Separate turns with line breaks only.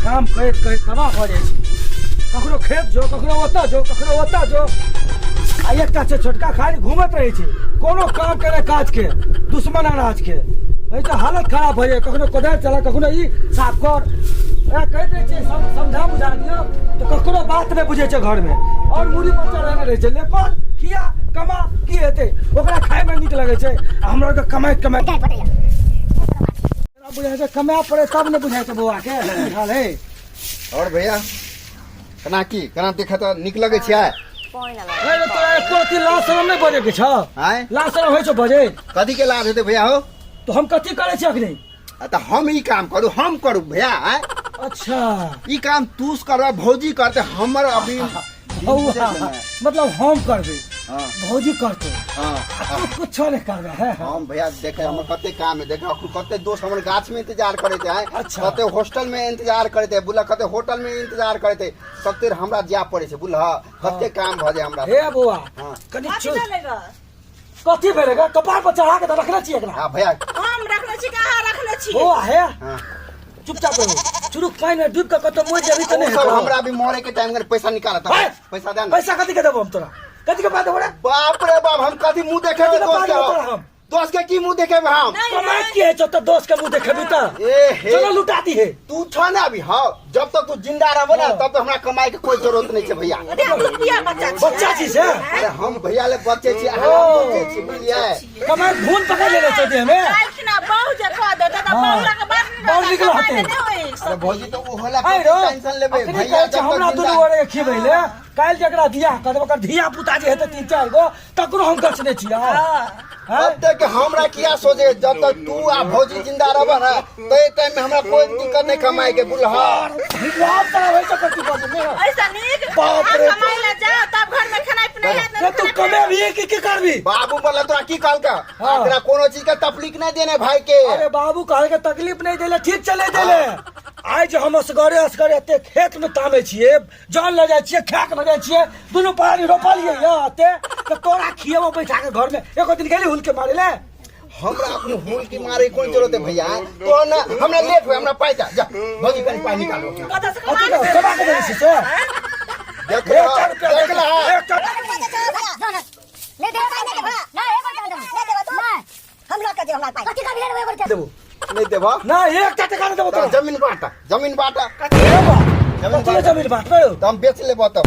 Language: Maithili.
काम करैत करैत तबाह भऽ जाइ छी। ककरो खेत जो, ककरो ओतऽ जो, ककरो ओतऽ जो। आ एकटा छै छोटका, खाली घूमैत रहै छै, कोनो काम के नहि काज के, दुश्मन अनाज के। एहि तऽ हालत खराब भऽ जाइ। कखनो कोदारि चला, कखनो ई साफ कर। एकरा कहैत रहै छियै समझा बुझा दियौ तऽ ककरो बात नहि बुझै छै घरमे, आओर मूड़ी पर चढ़ेने रहै छै। ले कर, किया कमा, की हेतै ओकरा? खायमे नीक लगै छै आ हमरा आरके कमाइत कमाइत बुझाइ छै, कमाए पड़े तब ने बुझाइ छै बौआ के की हाल है।
और भैया, केना की केना देखे तऽ नीक लगै छै?
अरे तोरा एको अथी लाज शरम नहि बजै के छौ?
आँय?
लाज शरम होइ छौ बजै?
कथी के लाज हेतै भैया हो?
तऽ हम कथी करै छी अखनी?
आ तऽ हम ई काम करू, हम करू भैया, आँय?
अच्छा।
ई काम तू करबा, भौजी करते, हमर अभी
बौआ, मतलब हम करबै?
हाँ।
भौजी करतै?
हाँ।
आ तू कुछो नहि करबै है?
हम भैया देखे, हमर कते काम है, देखे अखन कते दोस्त हमर गाछ में इंतजार करैत है।
अच्छा।
कते हॉस्टल में इंतजार करैत है, बुझल? कते होटल में इंतजार करैत है, सब हमरा जाय पड़े छै, बुझल? कते काम भऽ जाय हमरा।
हे बौआ।
हाँ।
कनि
कथी
चुप।
भेलै ग?
कथी भेलै ग? कपार पर चढ़ा के तऽ रखने छी एकरा।
हाँ भैया।
हम रखने छी कि अहाँ रखने छी?
बौआ हे।
हाँ।
चुपचाप रहू, चुरुक पानि में डूब के कतौ मरि जेबही तऽ नहि
ओ सब
हेतौ।
हमरा भी मरे के टाइम में पैसा निकालत।
हे!
पैसा दे ना।
पैसा कथी के देबो हम तोरा? कथी के पाइ देबो रे?
बाप रे बाप, हम कथी मुंह देखे
कथी के
दोस्त
पाइ
के?
देबो तोरा हम?
दोस्त के की मुंह देखे हम?
नहीं,
कमाई
नहीं।
की है छौ तऽ दोस्त के मुंह देखेबी तऽ?
ए हे।
चलो लुटा दी है।
तू छ ना अभी, हाँ, जब तक तू जिंदा रहबो ना
हाँ।
तब तक हमरा कमाई के कोई जरूरत नहीं छै भैया।
अरे दूध पिया बच्चा छी।
बच्चा छी से?
अरे हम भैया ले बच्चे छी, अहाँ
ओ।
बच्चे छी, बुझलियै?
कमाई धुन पकड़ लेने छौ देह में।
काल्हि खिना बहु जे कह देतै तऽ
हाँ।
बहुरा के बात नहि
बड़ नीक
कमाइ
रहतै।
नहि होई।
अरे भौजी, तो ओ होला
आइ रो,
टेंशन लेबे
अखनी
भैया
कहै छै
जब
हमरा
तक
दुनू
जिंदा
गोरे के खिबै ले, काल्हि जकरा बियाह करबै ओकर धिया पुता जे हेतै तीन चारि गो, तकरो हम गछने छियै।
हाँ।
अब तक हमरा किया सोचे, जब तक तू आ भौजी जिंदा रहब ना तो टाइम में हमरा कोई दिक्कत नहीं कमाए के, बुझलह?
लाज शरम होइ छै कथी बजै मे?
ऐसा नीक
बाप रे।
अहाँ कमाइ लए जाओ तब घर में खेनाइ पिनाइ हैत।
रे तू कमेबही कि की करबी?
बाबू बोला तोरा की कहलका?
हाँ।
एकरा कोनो चीज के तकलीफ नहीं देने भाई के।
अरे बाबू कहल के तकलीफ नहीं देले, ठीक चले देले। आइ जे हम असगरे असगरे एते खेत में तामे छियै, जल लऽ जाइ छियै, खा के लऽ जाइ छियै, दुनू प्राणी रोपलियै यऽ एते तऽ तोरा खियेबो बैठा के घर में? एको दिन गेली हुलके मारे ले?
हमरा अपने हुल की मारे कोन जरूरत है भैया? तो ना हमरा लेट हुए, हमरा पाई जा जा भौजी, कनी पाई निकालो।
कतऽ से
अथी
कमा
करो, कमा के देने छी से?
देख
एक
ला,
टा रुपया
देख ला।
एक टा।
नहीं देबो, नहीं देबो, नहीं एगो रुपया देबो, नहीं देबो तू हम लऽ के दे हमरा पाइ। कथी करबी रे एगो रुपया?
देबो।
नहीं देबो?
ना, एक टा टका नहीं देबो
तो
तोरा।
जमीन बांटा, जमीन बांटा।
जमीन
जमीन
बांट। जमीन बांटबै?
तो हम बेच लेबो तब।